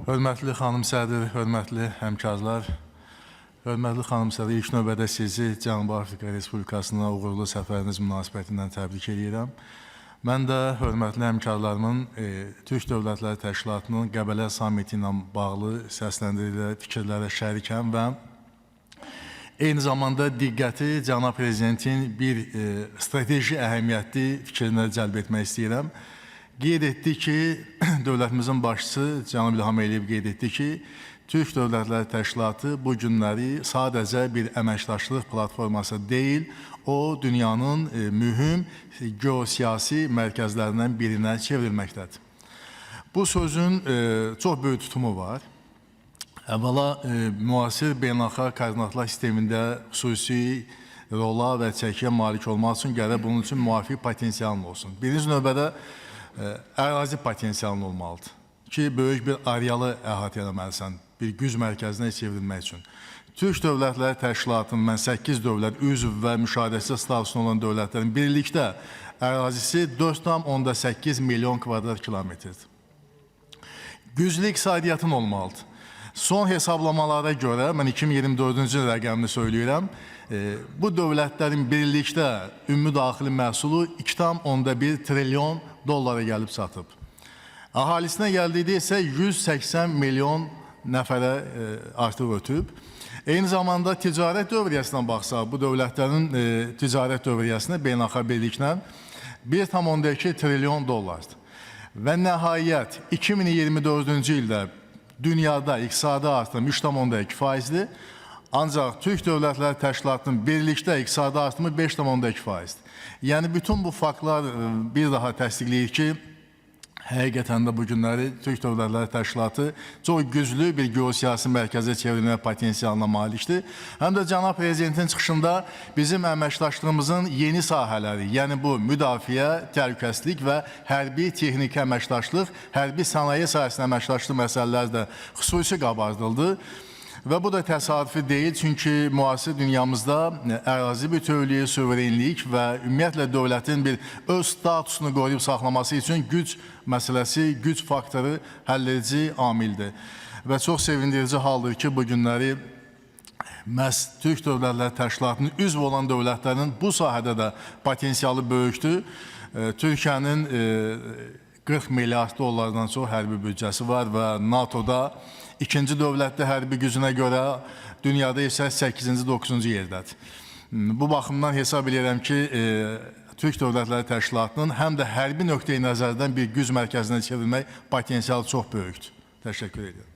Hörmətli xanım sədr, hörmətli həmkarlar, hörmətli xanım sədr, ilk növbədə sizi Cənubi Afrika Respublikasına uğurlu səfəriniz münasibətilə təbrik edirəm. Mən də hörmətli həmkarlarımın Türk Dövlətləri Təşkilatının Qəbələ samiti ilə bağlı səsləndirdikləri fikirlərə şərikəm və eyni zamanda diqqəti cənab prezidentin bir strateji əhəmiyyətli fikrinə cəlb etmək istəyirəm. Qeyd etdi ki, dövlətimizin başçısı cənab İlham Əliyev qeyd etdi ki, Türk Dövlətləri Təşkilatı bu günləri sadəcə bir əməkdaşlıq platforması deyil, o dünyanın mühüm geosiyasi mərkəzlərindən birinə çevrilməkdədir. Bu sözün çox böyük tutumu var. Əvvəla müasir beynəlxalq koordinatlar sistemində xüsusi rola və çəkiyə malik olmaq üçün gərək bunun üçün müvafiq potensialın olsun. Birinci növbədə ərazi potensialın olmalıdır ki, böyük bir arealı əhatə eləməlisən, bir güc mərkəzinə çevrilmək üçün. Türk Dövlətləri Təşkilatının mən 8 dövlət üzv və müşahidəçi statusunda olan dövlətlərin birlikdə ərazisi 4,8 milyon kvadrat kilometrdir. Güclü iqtisadiyyatın olmalıdır. Son hesablamalara görə, mən 2024-cü il rəqəmini söyləyirəm, bu dövlətlərin birlikdə ümumi daxili məhsulu 2,1 trilyon dollara gəlib çatıb. Əhalisinə gəldikdə isə 180 milyon nəfərə artıq ötüb. Eyni zamanda ticarət dövriyyəsinə baxsaq, bu dövlətlərin ticarət dövriyyəsinə beynəlxalq birliklə 1,2 trilyon dollardır. Və nəhayət 2024-cü ildə dünyada iqtisadi artım 3,2 faizdir. Ancaq Türk Dövlətləri Təşkilatının birlikdə iqtisadi artımı 5,2 faizdir. Yəni bütün bu faktlar bir daha təsdiqləyir ki, həqiqətən də bu günləri Türk Dövlətləri Təşkilatı çox güclü bir geosiyasi mərkəzə çevrilmə potensialına malikdir. Həm də cənab prezidentin çıxışında bizim əməkdaşlığımızın yeni sahələri, yəni bu müdafiə, təhlükəsizlik və hərbi texniki əməkdaşlıq, hərbi sənaye sahəsində əməkdaşlıq məsələləri də xüsusi qabardıldı. Və bu da təsadüfi deyil, çünki müasir dünyamızda ərazi bütövlüyü, suverenlik və ümumiyyətlə dövlətin bir öz statusunu qoruyub saxlaması üçün güc məsələsi, güc faktoru həlledici amildir. Və çox sevindirici haldır ki, bu günləri məhz Türk Dövlətləri Təşkilatının üzv olan dövlətlərin bu sahədə də potensialı böyükdür. Türkiyənin 40 milyard dollardan çox hərbi büdcəsi var və NATO-da ikinci dövlətdə hərbi gücünə görə, dünyada isə 8-ci, 9-cu yerdədir. Bu baxımdan hesab edirəm ki, Türk Dövlətləri Təşkilatının həm də hərbi nöqteyi nəzərdən bir güc mərkəzinə çevrilmək potensialı çox böyükdür. Təşəkkür edirəm.